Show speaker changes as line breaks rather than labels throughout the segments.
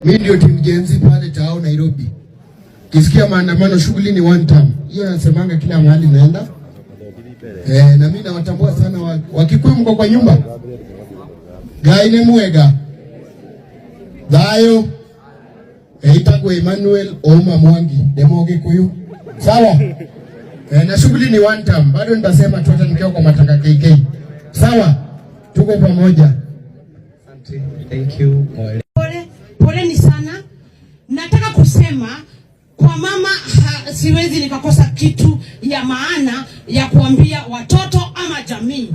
Mi ndio team Gen Z pale Tao Nairobi. Kisikia maandamano, shughuli ni one term. Hiyo nasemanga kila mahali naenda. Na mimi nawatambua sana Wakikuyu mko kwa nyumba. Ngai mwega. Thayo. Itagwo Emmanuel Ouma Mwangi, demo Gikuyu. Sawa? Na shughuli ni one term. Bado nitasema tu hata nikiwa kwa matanga KK. Sawa? Tuko pamoja.
Asante. Thank you.
Pole, poleni sana. Nataka kusema kwa mama siwezi nikakosa kitu ya maana ya kuambia watoto ama jamii.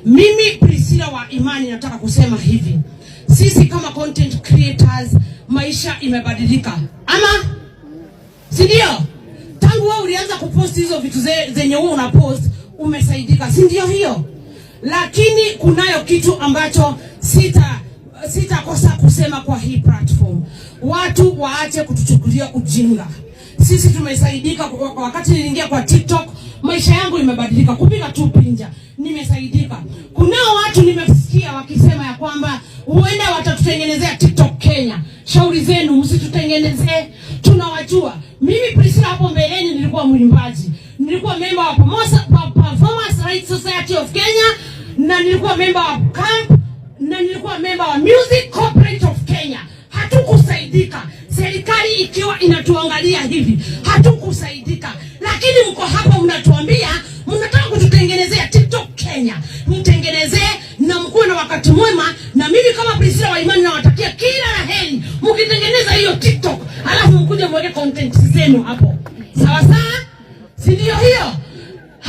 Mimi Priscilla wa Imani nataka kusema hivi, sisi kama content creators maisha imebadilika, ama si ndio? Tangu wewe ulianza kupost hizo vitu zenye wewe unapost umesaidika, si ndio hiyo? Lakini kunayo kitu ambacho sitakosa kusema kwa hii platform. Watu waache kutuchukulia ujinga. Sisi tumesaidika kwa wakati niliingia kwa TikTok, maisha yangu imebadilika, kupiga tu pinja nimesaidika. Kunao watu nimesikia wakisema ya kwamba huenda watatutengenezea TikTok Kenya. Shauri zenu, msitutengenezee, tunawajua. Mimi Priscilla hapo mbeleni nilikuwa mwimbaji, nilikuwa member wa Performance Rights Society of Kenya na nilikuwa member wa KAMP na nilikuwa member wa Music Corporate of Kenya. Hatukusaidika, serikali ikiwa inatuangalia hivi, hatukusaidika. Lakini mko hapa mnatuambia mnataka kututengenezea TikTok Kenya, mtengenezee na mkuwe na wakati mwema. Na mimi kama Priscilla wa Imani nawatakia kila la heri mkitengeneza hiyo TikTok, alafu mkuje mweke content zenu hapo, sawa sawa, si ndio hiyo?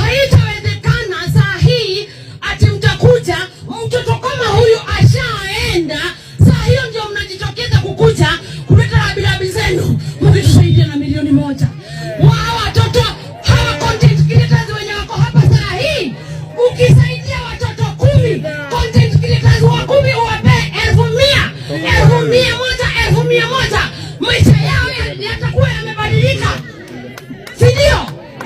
Haitawezekana saa hii ati mtakuja mtoto kama huyu ashaenda, saa hiyo ndio mnajitokeza kukuja kuleta rabirabi zenu mkitusaidia na 1 milioni. Wao watoto hawa content creators wenye wako hapa saa hii, ukisaidia watoto 10 content creators wa 10 uwape 100,000, 100,000, 100,000, maisha yao yatakuwa yamebadilika, si ndio?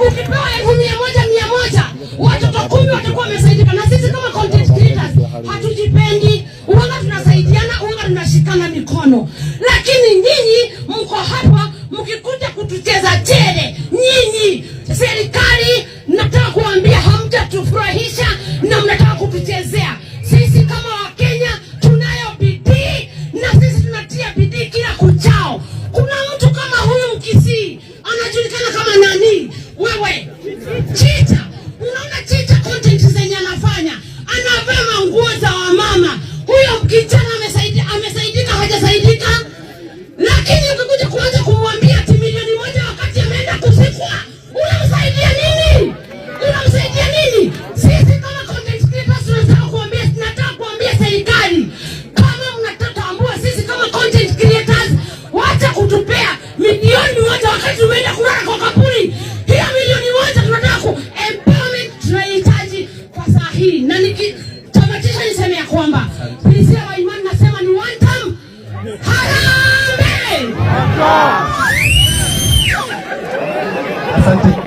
Ukipewa 100,000 100, watoto 10 watakuwa wamesaidika. Na sisi kama content creators hatujipendi, uwanga tunasaidiana, uwanga tunashikana mikono, lakini nyinyi mko hapa mkikuja kutucheza chere. Nyinyi serikali, nataka kuambia hamjatufurahisha na mnataka kutuchezea. Sisi kama Wakenya tunayo bidii na sisi tunatia bidii kila kuchao. Kuna mtu kama huyu Mkisii anajulikana kama nani? Wewe Chicha, unaona Chicha content zenye anafanya, anavaa manguo za wamama. Huyo kijana amesaidia, amesaidika hajasaidika? Lakini ukikuja kuanza kumwambia ati 1 milioni wakati ameenda kuzikwa, unamsaidia nini? Unamsaidia nini? Sisi kama content creators tunataka kuambia serikali, kama mnatutambua sisi kama content creators, wacha kutupea 1 milioni wakati tumeenda kulala kwa kaburi. Hiyo 1 milioni tunataka ku empowerment tunahitaji kwa saa hii, na nikitamatisha niseme ya kwamba Priscilla wa Imani nasema ni one term. Harambee!
Asante.